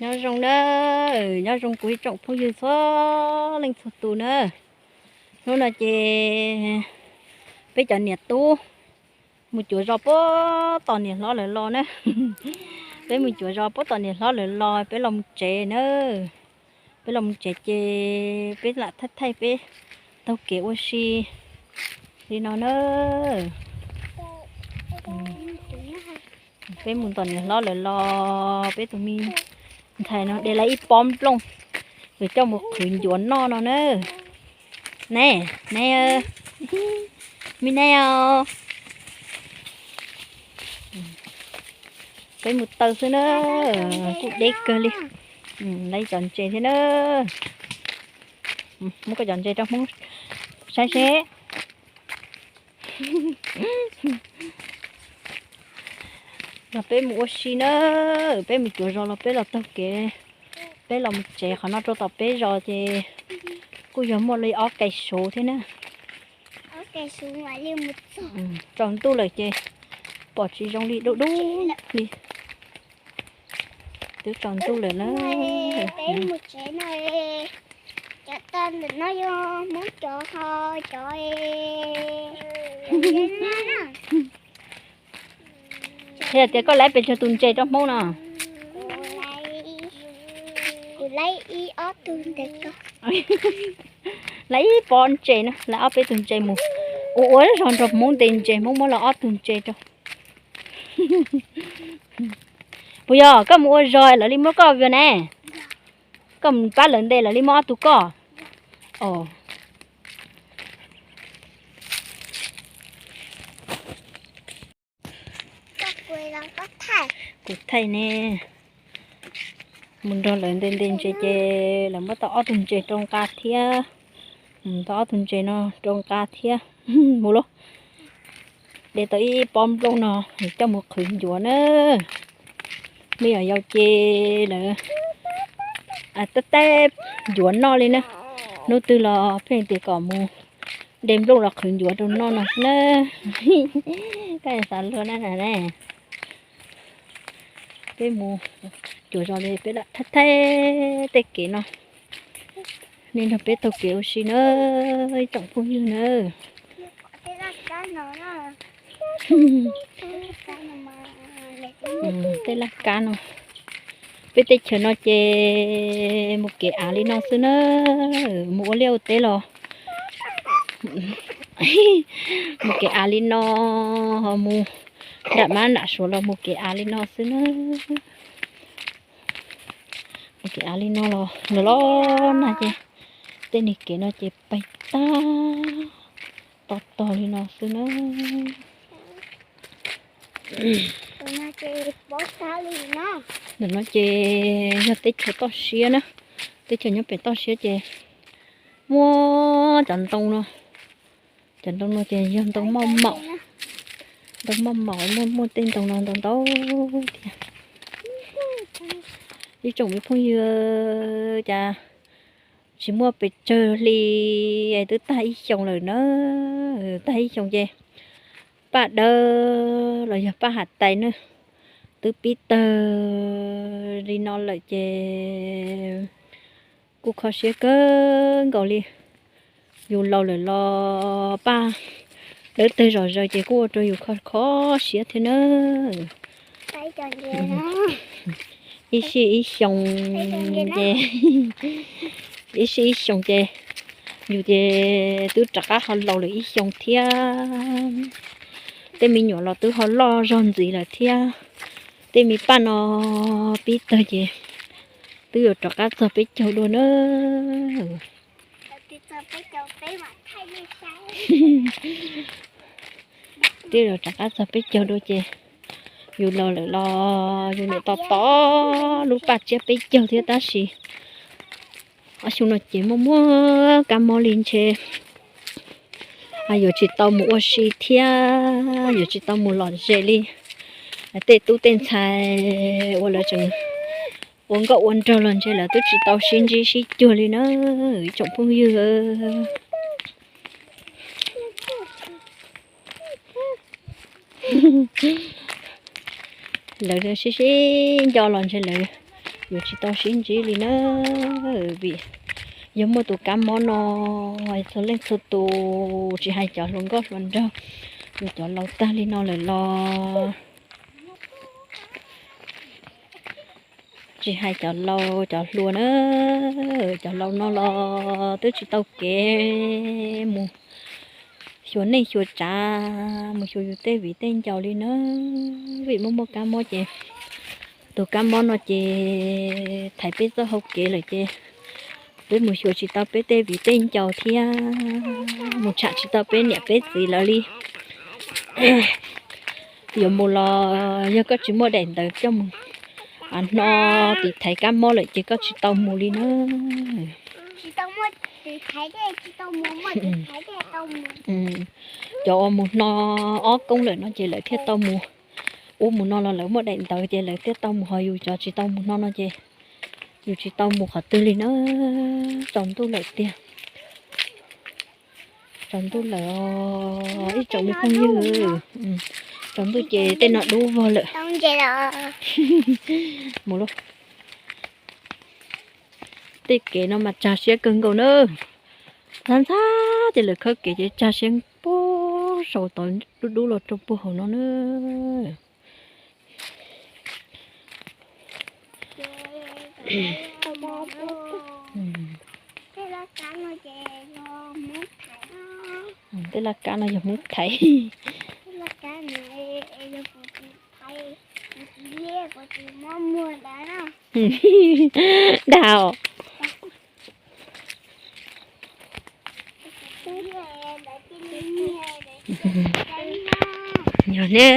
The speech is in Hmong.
Nyob zoo na, nyob zoo kuv ib tsoom phooj ywg txhua leej txhua tus na. Hnub no ces peb cov niam tub mus cuav zos puag tom niam hlob lawv los na. Peb mus cuav zos puag tom niam hlob lawv los, peb los mus tsev na. Peb los mus tsev ces peb lam thaij thaij peb taug kev ua si li no na. Peb mus tom niam hlob lawv los, peb tus me ntxhais no de lawv ib pob nplooj, yuav coj mus qhwv ncuav noj no na. Ne, ne, me ne os. Peb mus taw xwb na, kuj deb kawg li. Lawv cov ntses thiab na. Muab koj cov ntses rau Hmoob saib seb. Los peb mus ua si na, peb mus cuav zos los peb los taug kev, peb los mus tsev qhov no rau tom peb zos ces kuj yog muaj li ob kais suv thiab na. Tsaus ntuj lawm ces pom tsis zoo li, dub dub li. Twb tsaus ntuj lawm na. Thiab tias koj laib pes tsawg tus ntses rau Hmoob no? Laib ib pob ntses na, laib ob peb tug ntses mus ua ua zog nrog Hmoob ntes ntses, Hmoob muab los ob tug ntses rau. Puas yog koj mus ua zog lawv li muab koj via ne? Koj mus pab lawv ntes lawv li muab ob tug koj? Kuv thaij ne, mus nrog lawv ntes ntes ntses ces lawv muab tau ob tug ntses rau nqa thiab. Tau ob tug ntses no rau nqa thiab. Mus lauj, de tau ib pob nplooj no coj mus qhwv ncuav na. Me nyuam yaus ces lawv tab tab ncuav noj li na. Hnub twg los pheej tias kom mus de nplooj los qhwv ncuav rau noj no xwb na. Koj xav luag na ne. Peb mus cuav zos li peb lam thaij thaij tej kev no, nej nrog peb taug kev ua si na, ib tsoom phooj ywg na. Tej laj kab no, peb teb chaws no ces mus kev av li no xwb na, mus ua liaj ua teb los mus kev av li no, ho mus nram mab nram suav los mus kev av li no xwb na. Mus kev av li no los los los na ces tej niag kev no ces pais tag tog tog li no xwb na. Ntawm no ces yog teb chaws toj siab na, teb chaws nyob pem toj siab ces muaj cov ntoo no, cov ntoo no ces yog ntoo moj maum, ntoo moj maum muaj muaj tej ntoo no ntau ntau thiab. Ib tsoom me phooj ywg, cas tsis muaj pes tsawg hli twb tag ib xyoos lawm na, tag ib xyoos ces paj dawb los yog paj hav tais na twb pib tawg li no lawm ces kuj kho siab kawg nkaus li. Yus laus lawm los paj dawb tawg zom zaws ces kuj ua rau yus kho kho siab thiab na. Ib sij ib xyoos ces, ib sij ib xyoos ces yus ces twb rov qab ho laus lawm ib xyoos thiab. Tej me nyuam los twb ho loj zog ntxiv lawm thiab. Tej me paj no pib tawg ces twb yuav rov qab txog peb caug dua na. Twb yuav rov qab txog peb caug dua ces yus laus lawm los yus niam tos tos lub paj tsiab peb caug thiab tab sis ob xyoo no ces muaj muaj kab mob li ntshe yuav tsis tau mus ua si thiab yuav tsis tau mus lom zem li. Tej tub tej ntxhais uas lawv tseem ua nkauj ua nraug los ntshe lawv twb tsis tau sib ntsib sib cuag li na, ib tsoom phooj ywg. Lawv sib sib nco los ntshe lawv Yuav tsis tau sib ntsib li na, vim yog muaj tus kab mob no, txhua leej txhua tus tsis hais cov hluas nkauj hluas nraug, yus cov laus tag li no lawm los tsis hais cov laus cov hluas na, cov laus no los twb tsis tau kev mus xyuas neej xyuas tsav, mus xyuas yus tej viv tej ncaus li na, vim muaj muaj kab mob ces tus kab mob no ces thaiv peb txoj hau kev lawm ces peb mus xyuas tsis tau peb tej viv tej ncaus thiab mus tsham tsis tau peb niam peb txiv lawv li. Yuav mus los yog koj tsis muaj daim ntawv coj mus, hno tiv thaiv kab mob lawm ces koj tsis tau mus li na. Cov uas mus hno ob koob lawm no ces lawv thiaj tau mus. Ub, mus no los lawv muaj daim ntawv ces lawv thiaj tau mus, ho yus cov tsis tau mus hno no ces yus tsis tau mus qhov twg li na. Tsaus ntuj lawm tiag. Tsaus ntuj lawm os ib tsoom me phooj ywg. Tsaus ntuj ces tej no dub vog lawm. Mus lauj. Tej kev no mas tsag siab kawg nkaus na. Ntxhab ntxhab ces lawv khawb kev ces tsag siab puag saum tod dub dub los rau puag hauv no na. Tej laj kab no yog Hmoob thaiv. Dag os. Yog ne.